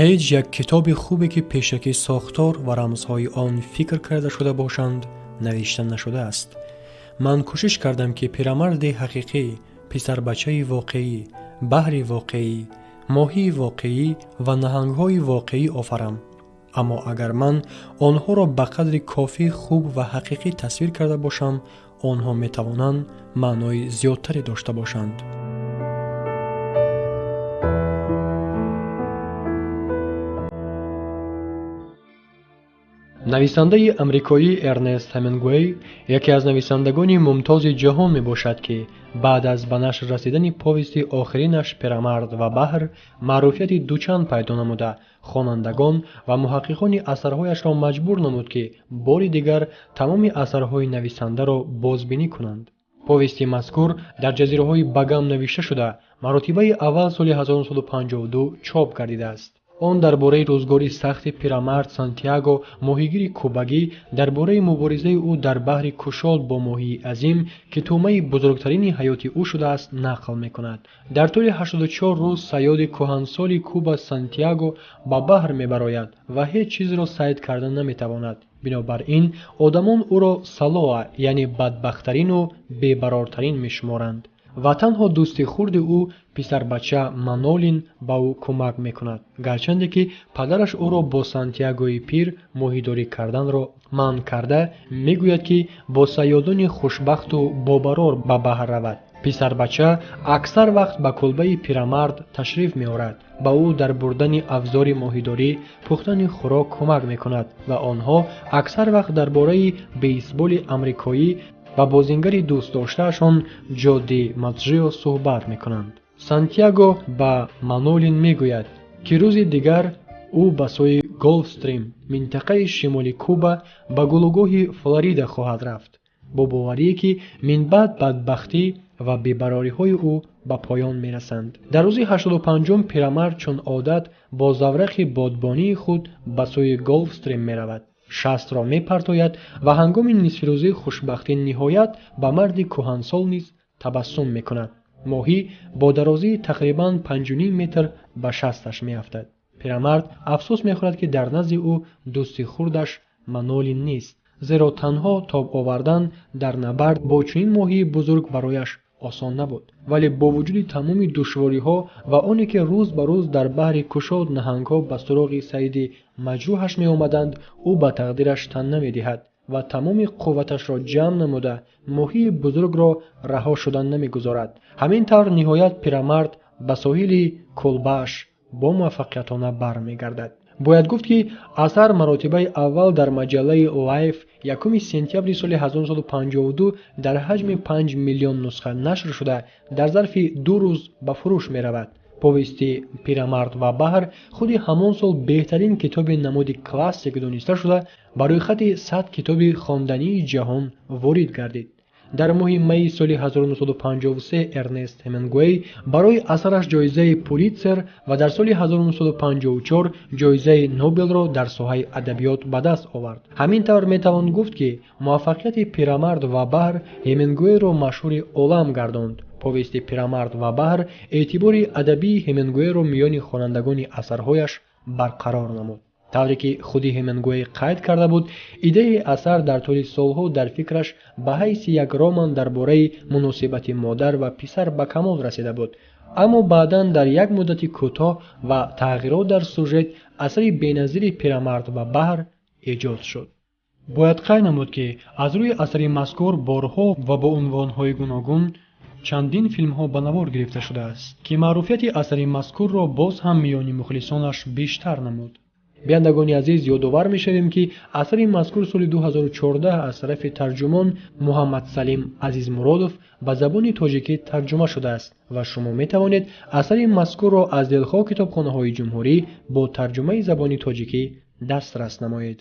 Ҳеҷ як китоби хубе, ки пешакӣ сохтор ва рамзҳои он фикр карда шуда бошанд, навишта нашудааст. Ман кӯшиш кардам, ки пирамарди ҳақиқӣ, писарбачаи воқеӣ, баҳри воқеӣ, моҳии воқеӣ ва наҳангҳои воқеӣ офарам. Аммо агар ман онҳоро ба қадри кофӣ хуб ва ҳақиқӣ тасвир карда бошам, онҳо метавонанд маънои зиёдтаре дошта бошанд. Нависандаи амрикоӣ Эрнест Ҳемингуэй яке аз нависандагони мумтози ҷаҳон мебошад, ки баъд аз ба нашр расидани повести охиринаш «Пирамард ва баҳр» маъруфияти дучанд пайдо намуда, хонандагон ва муҳаққиқони асарҳояшро маҷбур намуд, ки бори дигар тамоми асарҳои нависандаро бозбинӣ кунанд. Повести мазкур дар ҷазираҳои Багам навишта шуда, маротибаи аввал соли 1952 чоп гардидааст. Он дар бораи рӯзгори сахти пирамард Сантьяго, моҳигири кубагӣ, дар бораи муборизаи ӯ дар баҳри кушод бо моҳии азим, ки тӯъмаи бузургтарини ҳаёти ӯ шудааст, нақл мекунад. Дар тӯли 84 рӯз сайёди кӯҳансоли Куба Сантьяго ба баҳр мебарояд ва ҳеҷ чизро сайд карда наметавонад. Бинобар ин одамон ӯро салоа, яъне бадбахттарину бебарортарин мешуморанд. Ва танҳо дӯсти хурди ӯ, писарбача Манолин, ба ӯ кӯмак мекунад, гарчанде ки падараш ӯро бо Сантьягои пир моҳидорӣ карданро манъ карда, мегӯяд, ки бо сайёдони хушбахту бобарор ба баҳр равад. Писарбача аксар вақт ба кулбаи пирамард ташриф меорад, ба ӯ дар бурдани авзори моҳидорӣ, пухтани хӯрок кӯмак мекунад ва онҳо аксар вақт дар бораи бейсболи амрикоӣ ва бозингари дӯстдоштаашон Ҷо Ди Маджио суҳбат мекунанд. Сантьяго ба Манолин мегӯяд, ки рӯзи дигар ӯ ба сӯи Голфстрим, минтақаи шимоли Куба, ба гулугоҳи Флорида хоҳад рафт, бо боварие, ки минбаъд бадбахтӣ ва бебарориҳои ӯ ба поён мерасанд. Дар рӯзи 85-ум пирамард чун одат бо заврақи бодбонии худ ба сӯи Голфстрим меравад. Шастро мепартояд ва ҳангоми нисфирӯзӣ хушбахтӣ ниҳоят ба марди кӯҳансол низ табассум мекунад. Моҳӣ бо дарозии тақрибан 5,5 метр ба шасташ меафтад. Пирамард афсӯс мехӯрад, ки дар назди ӯ дӯсти хурдаш Манолин нест, зеро танҳо тоб овардан дар набард бо чунин моҳии бузург барояш осон набуд. Вале бо вуҷуди тамоми душвориҳо ва оне ки рӯз ба рӯз дар баҳри кушод наҳангҳо ба суроғи сайди маҷрӯҳаш меомаданд, ӯ ба тақдираш тан намедиҳад ва тамоми қувваташро ҷамъ намуда, моҳии бузургро раҳо шудан намегузорад. Ҳамин тавр ниҳоят пирамард ба соҳили кулбааш бо муваффақиятона бармегардад. Бояд гуфт, ки асар маротибаи аввал дар маҷаллаи Life 1 сентябри соли 1952 дар ҳаҷми 5 миллион нусха нашр шуда, дар зарфи 2 рӯз ба фурӯш меравад. Повести «Пирамард ва баҳр» худи ҳамон сол беҳтарин китоби намуди классик дониста шуда, ба рӯйхати 100 китоби хондании ҷаҳон ворид гардид. Дар моҳи майи соли 1953 Эрнест Ҳемингуэй барои асараш ҷоизаи Пулитсер ва дар соли 1954 ҷоизаи Нобелро дар соҳаи адабиёт ба даст овард. Ҳамин тавр метавон гуфт, ки муваффақияти «Пирамард ва баҳр» Ҳемингуэйро машҳури олам гардонд. Повести «Пирамард ва баҳр» эътибори адабии Ҳемингуэйро миёни хонандагони асарҳояш барқарор намуд. Тавре ки худи Ҳемингуэй қайд карда буд, идеяи асар дар тӯли солҳо дар фикраш ба ҳайси як роман дар бораи муносибати модар ва писар ба камол расида буд. Аммо баъдан дар як муддати кӯтоҳ ва тағйирот дар сюжет асари беназири «Пирамард ва баҳр» эҷод шуд. Бояд қайд намуд, ки аз рӯи асари мазкур борҳо ва бо унвонҳои гуногун чандин филмҳо ба навор гирифта шудааст, ки маъруфияти асари мазкурро боз ҳам миёни мухлисонаш бештар намуд. Бинандагони азиз, ёдовар мешавем, ки асари мазкур соли 2014 аз тарафи тарҷумон Муҳаммадсалим Азизмуродов ба забони тоҷикӣ тарҷума шудааст ва шумо метавонед асари мазкурро аз дилхоҳ китобхонаҳои ҷумҳурӣ бо тарҷумаи забони тоҷикӣ дастрас намоед.